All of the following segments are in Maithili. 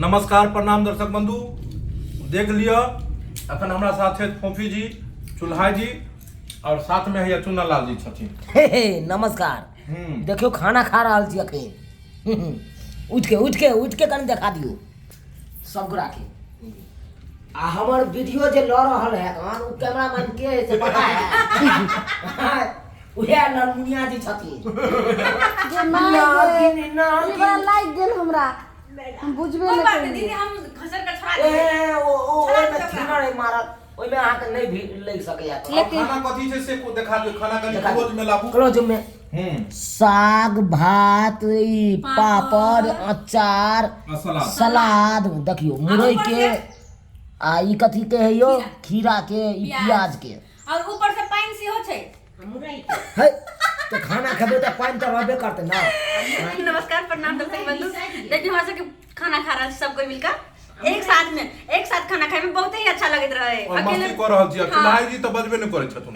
नमस्कार प्रणाम दर्शक बंधु देख लिअ अखन हमरा साथ छथि फोफी जी चुल्हा जी और साथ में हैया चुन्ना लाल जी छथिन हे हे नमस्कार देखियौ खाना खा रहल छी अखन उठि के उठि के उठि के कनि देखा दियौ सब गोरा के आ हमर वीडियो जे लऽ रहल है तहन ओ कैमरामैन के है से पता है उहे ललमुनिया जी छथिन जे माय नागिन गे, ई नागिन बड़ा लागि गेल हमरा हम बुझबे कोन नहि बात है केलियै दीदी हम घसर के छोड़ा देबै ए ओ ओ छोड़ा ओहिमे दियौ ओकरा। थिनर है मारल ओहिमे अहाँके नहि भी लागि सकैया और लेकिन खाना कथी छै से को देखा दियौ खाना कनि देखा क्लोज में लाबू क्लोज में साग भात ई पापड़ अचार आ सलाद सलाद देखियौ मुरई ऊपर के आ ई कथी के है यौ खीरा के ई प्याज। प्याज के और ऊपर से पानि सेहो छै है तऽ खाना खेबै तऽ पानि तऽ रहबे करतै ने नमस्कार प्रणाम दर्शक बंधु देखिए हमरा सबके खाना खा रहल छी सब कोई मिलकर एक साथ में एक साथ खाना खाए में बहुत ही अच्छा लगैत रहे और मस्ती कऽ रहल छी चुल्हाई जी तऽ बजबे नहि करै छथुन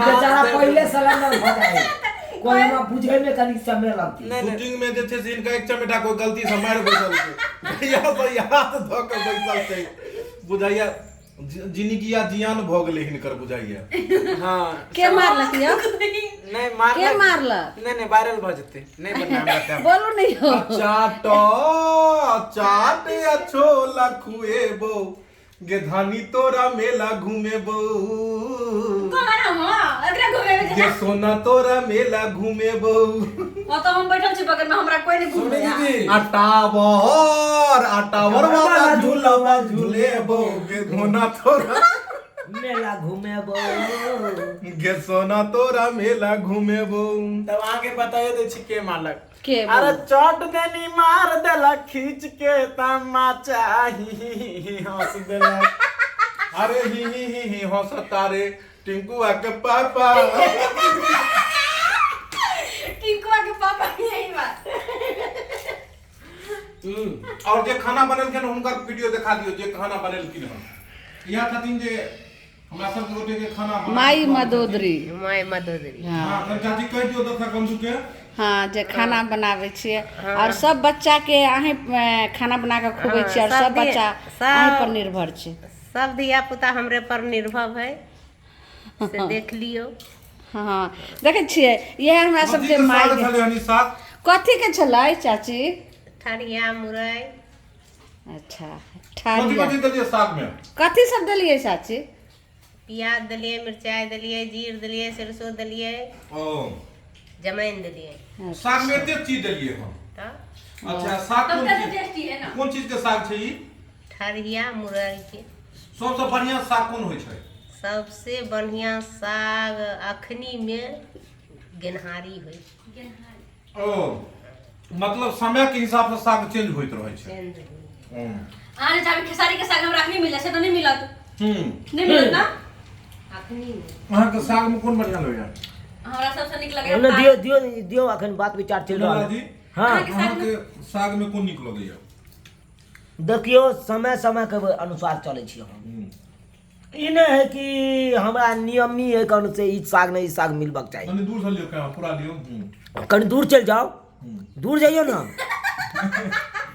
बेचारा पहिले सिलेंडर भऽ जाइ कोइ हमरा बुझै में कनी समय लगतै नहि नहि शूटिंग में जे छै से हिनका एक चमेटा कोई गलती से मारि बैसल छै भैया से हाथ धऽ कऽ बैसल छै बुझाइया जिनगिया जियान भऽ गेलै हिनकर बुझाइया हाँ के मारलक यौ नहि मारलक के मारलक नहि नहि वायरल भऽ जेतै नहि बनना हमरा कैमरा बोलू नहीं हो चाट चाट या छोला खुएबो गे धानी तोरा मेला घूमेबो कहाँ हम एकरा घुमेबे गे सोना तोरा मेला घूमेबो ओ तो हम बैठल छी बगल में हमरा कोई नहीं सुनी घुमेबे दीदी अटावर अटावर वाला झूलावा झूलेबो गे सोना तोरा मेला घुमेबो गे सोना तोरा मेला घूमेबो तब अहाँके बताइए दै छी के मारलक के अरे चोट देनी मार देलक खींच के तमाचा ही ही ही हंस देलक अरे ही ही ही ही हंसता रे टिंकुआ के पापा टिंकुआ के पापा यही बात और जे खाना बनेलखिन हुनकर वीडियो देखा दियौ जे खाना बनेलखिन हन इएह छथिन जे हमरा सब गोटे के खाना बना माई मदोदरी माय मदोदरी हाँ हाँ कनि चाची कहि दियौ दर्शक बंधु के हाँ जे खाना बनाबै छियै और सब बच्चा के अहीं खाना बना के खुबै छियै और हाँ, सब सब बच्चा अहीं पर निर्भर छै सब धिया पुता हमरे पर निर्भर है से देख लियौ हाँ देखै छियै इएह हमरा कथी सबके के माय साग छलै हन ई साग कथी के छलै चाची ठरिया मुरई अच्छा कथी ठरिया कथी देलियै साग में कथी सब देलियै चाची प्याज देलियै मिरचाइ देलियै जीर देलियै सरसो देलियै ओ जमाइन देलियै साग में एते चीज देलियै हम तऽ अच्छा साग तब कोन तऽ चीज टेस्टी है ना कोन चीज के साग छै ई ठरिया मुरई के सबसँ बढ़िया साग कोन होइ छै सबसे बढ़िया साग अखनीमे गेनहारी होइ छै ओ मतलब समय के हिसाब से साग चेंज होइत रहै छै चेंज होइ अहाँ जे चाहबै खेसारी के साग हमरा अखनी मिलत से तऽ नहि मिलत नहि मिलत ना अखनी अहाँके साग में कोन बढ़िया लगैया हमरा सबसँ नीक लगैया ओने दियौ दियौ दियौ अखन बात विचार चलि रहल जी है हाँ अहाँके साग में कोन नीक लगैया देखियौ समय समय के अनुसार चलै छी हम ई नहि है कि हमरा नियमी है कौन से ई साग नहि ई साग मिलबाक चाही कनि दूर से लियौ कैमरा पूरा लियौ कनि दूर चलि जाउ दूर जइयौ ने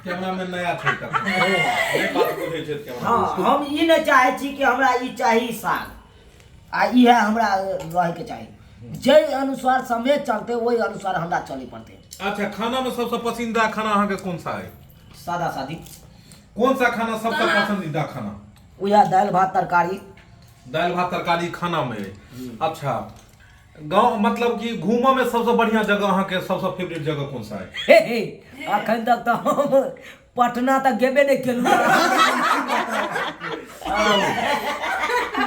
कैमरा में नया छै तक नहि बात बुझै छै कैमरा हाँ हम ई नहि चाहै छी कि हमरा ई चाही साग आ इएह हमरा रहैके चाही जाहि अनुसार समय चलतै ओहि अनुसार हमरा चलै पड़तै अच्छा खाना में सबसे पसंदीदा खाना अहाँके कौन सा है सादा सादी कौन सा खाना सबसे पसंदीदा खाना उएह दालि भात तरकारी दालि भात तरकारी खाना में अच्छा गाँव मतलब कि घूमऽ में सबसे बढ़िया जगह अहाँके सबसे फेवरेट जगह कौन सा है हे हे अखन तक तऽ हम पटना तक गेबे नहि केलहुँ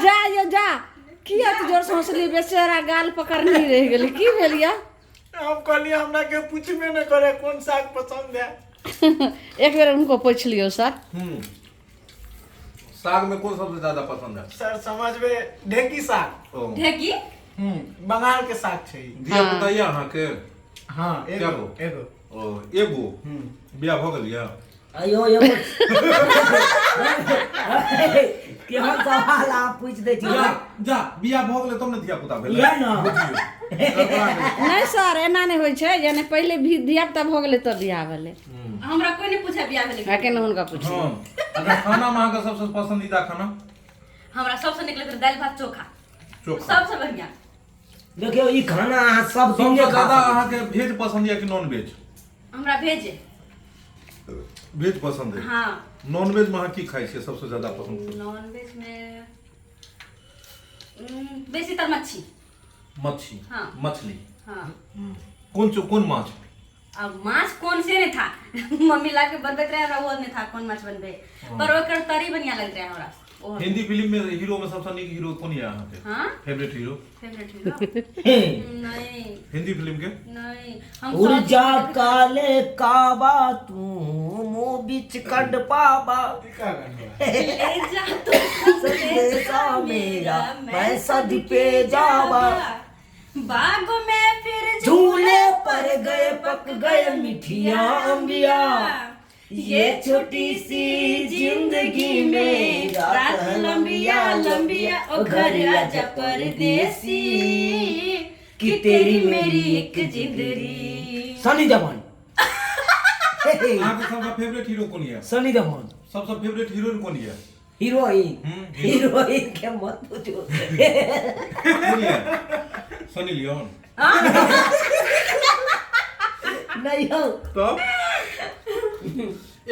जा यो जा किया तऽ जोर से हँसली बेचारा गाल पकड़ने रहि गेलै की भेल या हम कहलियै हमरा के पूछबे नहि करे कोन साग पसंद है एक बेर उनको पूछि लियौ सर साग में कौन सबसे ज्यादा पसंद है सर समझबे ढेकी साग ओ ढेकी बंगाल के साग छै ई। धिया पुता यऽ अहाँके हाँ क्या एगो गो? एगो ओ एगो बियाह भऽ गेल यऽ अयो एगो केहन सवाल अहाँ पूछि दै छी जा जा बियाह भऽ गेलै तब ने धिया पुता भेलै इएह ने। बुझियौ गड़बड़ा गेलै। नहि सर एना नहि होइ छै यानी पहिले भी धिया पुता भऽ गेलै तब बियाह भेलै हमरा कोई नहीं पूछा बियाह भेलै आ केना हुनका पूछू हँ अच्छा खाना मे अहाँके सबसँ पसन्दीदा खाना हमरा सबसे नीक लगैत रहै दालि भात चोखा चोखा सबसे बढ़िया देखियौ ई खाना अहाँ सब दिन सबसँ ज्यादा अहाँके भेज पसन्द यऽ कि नॉन वेज हमरा भेज भेज पसन्द है हाँ नॉन वेज में अहाँ की खाइ छियै सबसँ ज्यादा पसन्द नॉन वेज में बेसीतर मच्छी मच्छी हाँ। मछली हाँ कोन कोन माछ अब माछ कौन से नहीं था मम्मी ला के बनबैत रहे हमरा वो नहीं था कौन माछ बनबे पर ओकर तरी बढ़िया लगैत रहे हमरा ओ हिंदी फिल्म में हीरो में सबसँ नीक हीरो कोन यऽ अहाँके हाँ फेवरेट हीरो फेवरेट हीरो नहीं हिंदी फिल्म के नहीं हम उड़ साउथ जा के काले काबा तू मुँह बिच कंड पाबा ले जा तू संदेशा मेरा मैं सदके जावा बाग में फिर झूले पर गए पक गए मिठिया अंबिया ये छोटी सी जिंदगी में रात लंबिया लंबिया ओ घर आजा परदेसी कि तेरी मेरी एक जिंदगी सनी देओल अहाँके सबसँ फेवरेट हीरो कोन यऽ सनी देओल सबसँ फेवरेट हीरोइन कोन यऽ हीरोइन हीरोइन के मत पूछो कोन यऽ सनी लियोन नहीं हो तब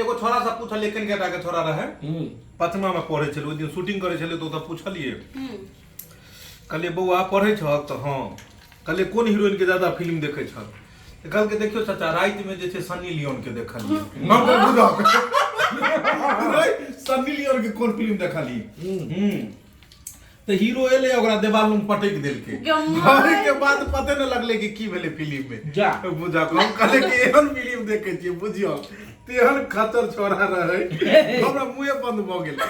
एगो छोरा से पूछलियै कनिका टा के छोरा रहै पचमा में पढ़ै छलै ओहि दिन शूटिंग करै छलै तऽ ओतऽ पूछलियै कहलियै बौआ पढ़ै छहक तऽ हँ कहलियै कोन हीरोइन के ज्यादा फिल्म देखै छहक तऽ कहलकै देखियौ चाचा रातिमे जे छै सन्नी लियोन के देखलियै हम कहलियै बुझक सन्नी लियोन के कोन फिल्म देखलियै हम्म तऽ हीरो एलै ओकरा देवाल लग पटकि देलकै के बाद पते नहि लगलै कि की भेलै फिल्म में जा। बुझक हम कहलियै कि एहन फिल्म देखै छियै बुझियौ तेहन खतर छोड़ा रहै हमरा मुँहे बंद भऽ गेलै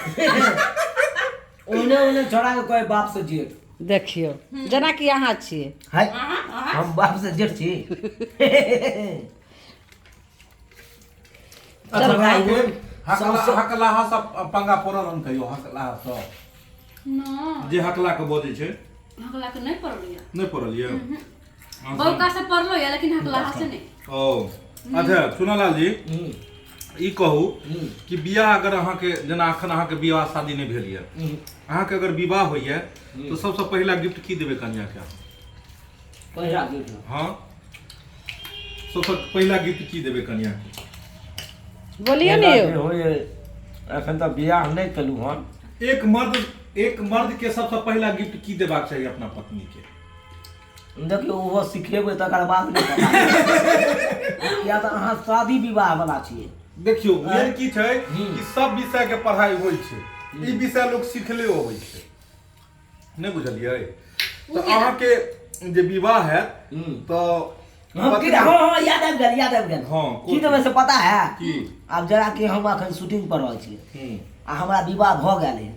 ओने ओने छोड़ा के कोई बाप से जेठ देखियौ जेनाकि अहाँ छियै है हम बाप से जेठ छी अच्छा भाई, हकला हकलाहा सब पंगा पड़ल हन कहियो हकलाहा सब ना जे हकला के बजै छै हकला के नहीं पड़ल या नहि पड़ल ये बौका से पड़लो या लेकिन हकला से नहीं ओ अच्छा चुनालाल जी ई कहू कि बियाह अगर अहाँके जेना अखन अहाँके बियाह शादी नहि भेल यऽ अहाँके अगर विवाह होइए तऽ सबसँ पहिला गिफ्ट की देबै कनियाके अहाँ पहिला गिफ्ट हँ सबसँ पहिला गिफ्ट की देबै कनियाके बोलियौ ने यौ होइए एखन तऽ बियाह नहि केलहुँ हन एक मर्द के सबसँ पहिला गिफ्ट की देबाक चाही अपना पत्नी के देखियौ ओहो सिखेबै तकर बाद ने पता किया तऽ अहाँ शादी विवाह वाला छियै देखियौ मेन की छै कि सब विषय के पढ़ाई होइ छै ई विषय लोग सिखले अबै छै नहि बुझलियै तऽ अहाँके जे विवाह हैत तऽ हम की हाँ हाँ याद आबि गेल याद आबि गेल हाँ, की देबै से पता है की? आब जरा कि हम अखन शूटिंग पर रहै छियै आ हमरा विवाह भऽ गेल है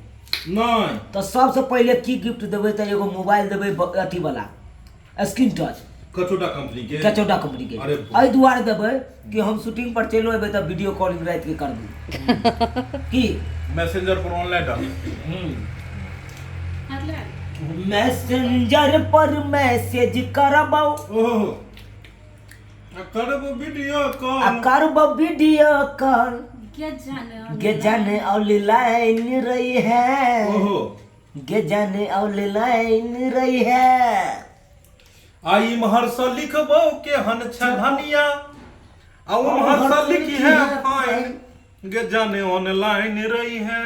नहि तऽ सबसँ पहिले की गिफ्ट देबै तऽ एगो मोबाइल देबै अथी वाला स्क्रीन टच कचोटा कंपनी के कचौटा कंपनी के अरे एहि दुआरे देबै कि हम शूटिंग पर चलि अयबै तऽ वीडियो कॉलिंग राति के करबै की मैसेंजर पर ऑनलाइन डाल मैसेंजर पर मैसेज करबौ ओहो आ करब वीडियो आ कॉल करबौ वीडियो कॉल क्या जाने गे जाने ऑनलाइन रही है ओहो गे जाने ऑनलाइन रही है आ इम्हर से लिखबो केहन छै धनिया आ उम्हर से लिखी है फाइन गे जाने ऑनलाइन रही है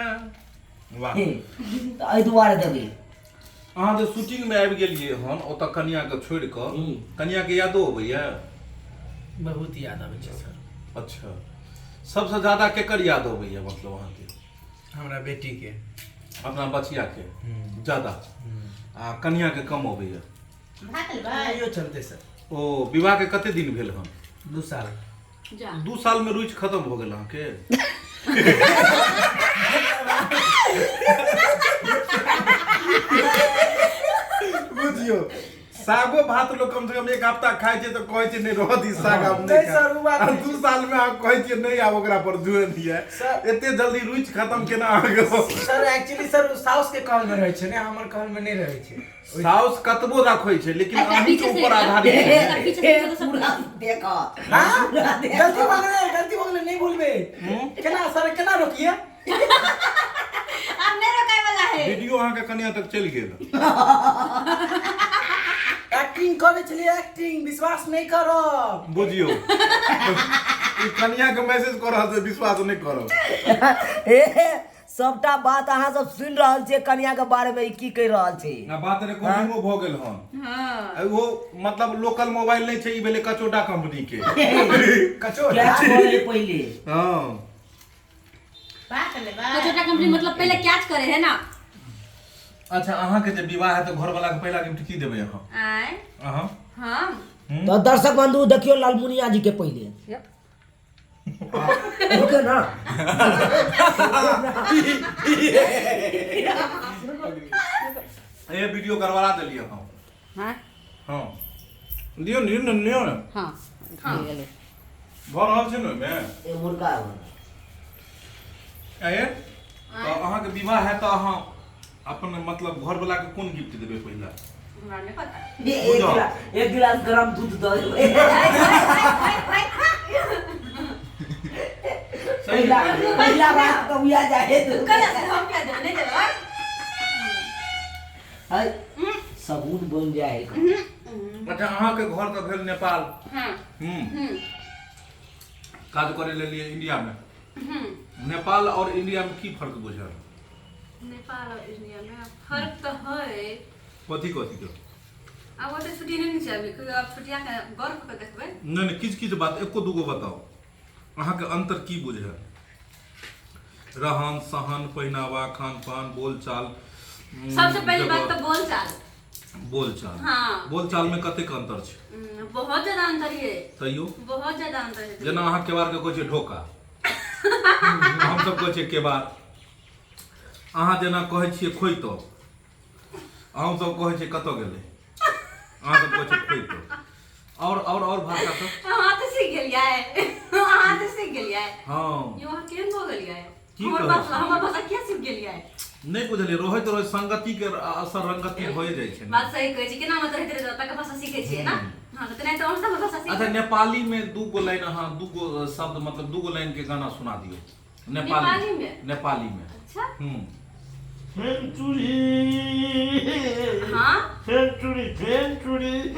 वाह तऽ एहि दुआरे देबै अहाँ जे शूटिंग में आबि गेलियै हन ओतऽ कनिया के छोड़ि कऽ कनिया के यादो अबैया बहुत याद आबै छै सर अच्छा सबसँ ज्यादा केकर याद अबैया मतलब अहाँके हमरा बेटीके अपना बचिया के ज्यादा आ कनिया के कम अबैया इहो चलते सर ओ विवाह के कते दिन भेल हन 2 साल जा 2 साल में रुचि खत्म हो गेल अहाँके बुझियौ सागो भात लोग कम से कम एक हफ्ता खाइ छै तऽ कहै छै नहि रह दी साग आब नहि सर, उ बात आ नहि 2 साल में अहाँ कहै छियै नहि आब ओकरा पर जुए दिए सर- एते जल्दी रुचि खत्म केना अहाँके सर एक्चुअली सर साउस के कहल में रहै छै ने हमर कहल में नहीं रहै छै। साउस कतबो राखै छै लेकिन अच्छा, अहीं के पीछे से ऊपर आधारित छै। अच्छा, पीछे से तो सब पूरा देखो हाँ? गलती भऽ गेलै, गलती भऽ गेलै, नहीं बोलबै। केना सर, केना रोकिए? अब नहीं रोकाय वाला है। वीडियो अहाँके कनिया तक चलि गेल। एक्टिंग करै छलियै, एक्टिंग, विश्वास नहीं करब। बुझियौ ई कनिया के मैसेज कऽ रहल छै विश्वास नहि करब। ए सबटा बात अहाँ सब सुनि रहल छियै कनिया के बारे में ई की कहि रहल छै। आ बात रिकॉर्डिंगो भऽ गेल हन। हाँ। ओ मतलब लोकल मोबाइल नहीं छै, ई भेलै कचोटा कंपनी के। कचोटा क्या बोले पहिले? हाँ। भात लेबै? कचोटा कंपनी मतलब पहले कैच करे है ना। अच्छा अहाँ के जे विवाह है तो घर वाला के पहला गिफ्ट की देबै अहाँ? आय अहाँ? हम तो दर्शक बंधु देखियो लालमुनिया जी के पहिले। रुके ना। ए वीडियो करवा देलियै हम। हाँ? हाँ। लियो ने, लियो ने, लियो ने। हाँ। हाँ। भऽ रहल छै ने ओहिमे? ए मुर्गा ए तऽ अहाँके विवाह है तऽ अहाँ अपन मतलब घर वाला के कोन गिफ्ट देबै पहिला? हमरा नहीं पता। एक गिलास गरम दूध दऽ देबै। सही पहिला पहिला रात के उया जाए तो। कल हम क्या देबै? नहीं देबै। है सबून बन जाए। अच्छा अहाँके घर तऽ भेल नेपाल। हाँ। काज करे लेलिए इंडिया में। नेपाल और इंडिया में की फर्क बुझल? नेपाल और इंडिया में फर्क तो है। कथी कथी के? अब ओते छुट्टी नहीं छै अभी, क्योंकि अब छुट्टिया के गौर कऽ के देखबै। नहीं नहीं किछ किछ बात एको दूगो बताओ अहाँके अंतर की बुझल? रहन सहन पहिनावा खान पान बोलचाल। सबसे पहली बात तो बोलचाल। बोलचाल। हाँ। बोलचाल में कतेक अंतर छै? बहुत ज्यादा अंतर है। तैयो? बहुत ज्यादा अंतर है। जेना अहाँ केबाड़ के कहै छियै ढोका, हम सब कहै छियै केबाड़। अहाँ जेना कहै छियै खोइतो, हम सब कहै छियै कतऽ गेलै, अहाँ सब कहै छियै खोइतो। और और और भाषा सब? अहाँ तऽ सीख गेलियै, अहाँ तऽ सीख गेलियै। हाँ। यो अहाँ केहन भऽ गेलियै? की हमर कहै भाषा छी? हमर भाषा किया सीख गेलियै? नहि बुझलियै, रहैत रहैत संगति के असर रंगति भए जाइ छै ने। बात सही कहै छी, केना मतलब रहैत रहैत ओतऽ के भाषा सीखै छियै ना? हाँ, तऽ तेनाहिते अहूँ सब भाषा सीख। अच्छा नेपाली में दू गो लाइन अहाँ दू गो शब्द मतलब दू गो लाइन के गाना सुना दियौ। नेपाली नेपाली में? नेपाली में। अच्छा। सेंचुरी। हाँ? Century, century.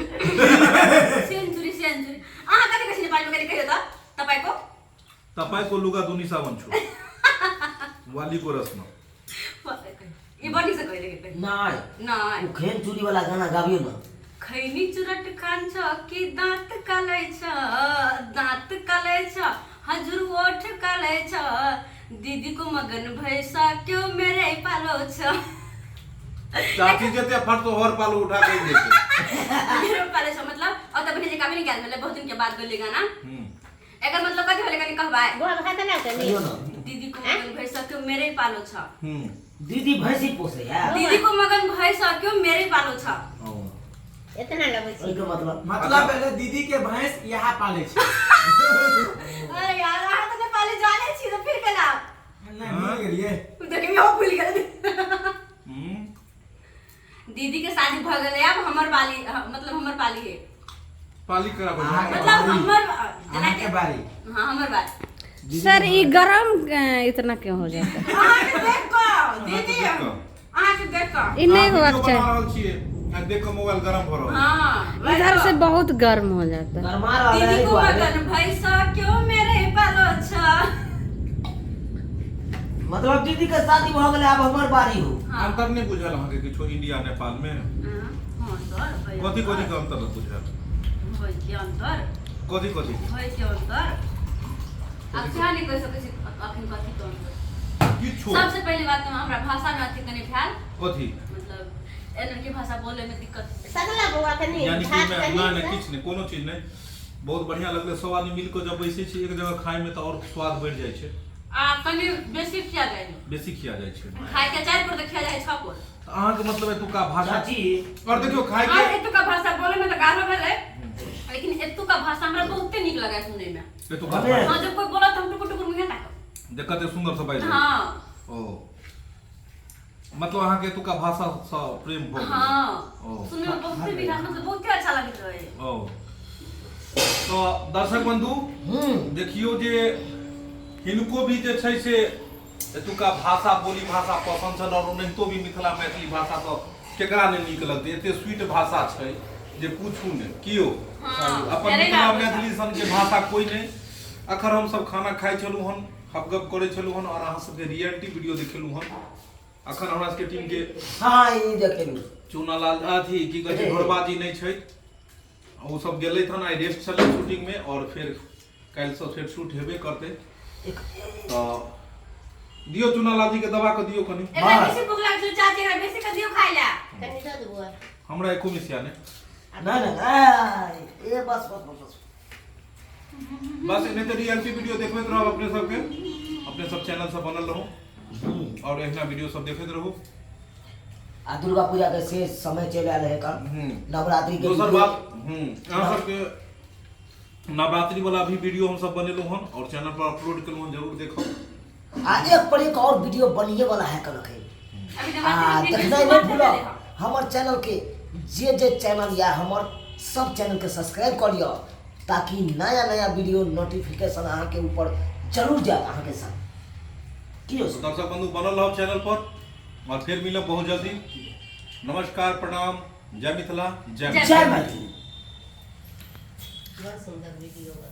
Century, century. अहाँ कथी कहै छी नेपाली में? कथी कहियौ तऽ? तपाईँको? तपाईँको लुगा दुनिसा भन्छु। वालीको रस्म। ई बड़ नीक से कहि देलकै। नहीं। नहीं। उ खेन चूड़ी वाला गाना गाबियो ना। खैनी चुरट खान्छ कि दाँत कलै छ, दाँत कलै छ, हजुर ओठ कलै छ, दीदीको मगन भइसक्यो मेरै पालो छ। चाची जते फटतो और पालो उठा के देते। मेरो पालो छ मतलब अत पनि जे कामे निकाल भेलै बहुत दिन के बाद गेलै गाना। एकर मतलब कथि भेलै कनि कहबै? गोहा भात ना कनि। कहियो ना। दीदीको मगन भइसक्यो मेरै पालो छ। दीदी भैंसी पोसै है। दीदीको मगन भइसक्यो मेरै पालो छ। इतना लगै छै। ओइके मतलब? मतलब भेलै दीदी के भैंस यहाँ पालै छै। अरे यार अहाँ तऽ नेपाली जानै छी तऽ फिर केना? नहि, भूल गेलियै। देखियौ हम भूल गेलियै। दीदी के शादी भऽ गेलै आब हमर बाली, मतलब हमर पाली है। पाली करा बजा। अहाँके मतलब बारी। हमर, जेना अहाँके कि- बारी। हाँ, हमर बारी। सर ई गरम इतना क्यों हो जाता है? अहाँके देख कऽ, दीदी, देख कऽ। अहाँके देख कऽ। ई नहीं अहाँ होबाक वीडियो चाही। बना रहल छियै, आ देख कऽ मोबाइल गरम भऽ रहल छै। हाँ, इधर से बहुत गर्म हो जाता है। गरमा रहल है दीदी को दुआरे। मगन भैंसा क्यों मेरे पालो छ? मतलब दीदी के शादी भऽ गेलै आब हमर बारी हो। हाँ। अंतर नहीं बुझल अहाँके किछो इंडिया नेपाल में? हाँ, सर, भैया। कथी कथी के अंतर बुझल? होइ के अंतर? कथी कथी के? होइ के अंतर? आब सेहा नहि कहि सकै छी अखन कथी के अंतर। किछो। सबसे पहली बात तऽ हमरा भाषा में अथी कनि भेल। कथी? मतलब एना के भाषा बोले में दिक्कत। सगला बौआ कनि यानी कि भात मैं कनि नहीं, नहीं, से। किछु नहि, कोनो चीज नहि। बहुत बढ़िया लगलै, सब आदमी मिल कऽ जब बैसै छी एक जगह खाय में तऽ और स्वाद बढ़ि जाइ छै। आ कनि बेसी खिया जाइ है। बेसी खिया जाइ छै। खाय के 4 कोर तऽ खिया जाइ है 6 कोर। तऽ अहाँके मतलब एतुका भाषा चाची और देखियौ खाय और के एतुका भाषा बोले में तऽ गालो भेलै, लेकिन एतुका भाषा हमरा बहुते नीक लगै सुनै में। एतुका हमे- भाषा हाँ, जब कोई बोलत हम टुकुर टुकुर मुँहे ताकब। जे कते सुन्दर से बाजि हाँ। ओ मतलब अहाँके एतुका भाषा सँ प्रेम भऽ गेल। हाँ। ओ। सुनने में बहुते विकास, मतलब बहुते अच्छा लगैत रहे। ओ तऽ दर्शक बंधु देखियौ जे हिनको भी जे छै से एतुका भाषा बोली भाषा पसन्द छनि और ओनाहितो भी मिथिला मैथिली भाषा तऽ केकरा नहि नीक लगतै, एते स्वीट भाषा छै जे पूछू नहि कियो। हाँ, अपन अरे मिथिला बाप रे। मैथिली सनके भाषा कोइ नहि। अखन हमसब खाना खाइ छलहुँ हन, हपगप करै छलहुँ हन और अहाँ सबके रियलिटी वीडियो देखेलहुँ हन। अखन हमरा सबके टीम के हाँ ई देखेलहुँ चूनालाल अथी की कहै छै ढोरबाजी नहि छै, ओ सब गेलै हन, आइ रेस्ट छलै शूटिंग में और फेर काल्हि से फेर शूट हेबे करतै। तऽ दियौ चूनालाल जी के दबा के दियौ कनि। एकरा बेसी भूख लागल छै चाची, एकरा बेसी के दियौ खाइ लए। कनि दऽ देबो। हमरा एको मिसिया नहि। नहि नहि ए बस बस बस बस बस एनाहिते रियलिटी वीडियो देखबैत रहब अपने सबके, अपने सब चैनल से बनल रहू और एहिना वीडियो सब देखैत रहू। आ दुर्गा पूजा के से समय चलि आयल है कल नवरात्रि के दोसर वीडियो- बात अहाँ सबके नवरात्रि वाला भी वीडियो हम सब बनेलहुँ हन और चैनल पर अपलोड केलहुँ हन, जरूर देखब। आ एक पर एक और वीडियो बनिए वाला है कल के। अभी आ नवरात्रि के देखनाइ शुरुआत नहि भेलै भूलब हन। हमर चैनल के, जे जे चैनल या हमर सब चैनल के सब्सक्राइब कऽ लिअ ताकि नया नया वीडियो नोटिफिकेशन अहाँके ऊपर जरूर जायत अहाँके साथ। की हो तो दर्शक बंधु बनल रहब चैनल पर और फिर मिलब बहुत जल्दी। नमस्कार, प्रणाम, जय मिथिला, जय जय जय मैथिली। बड़ सुंदर वीडियो बा।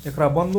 एकरा बंद।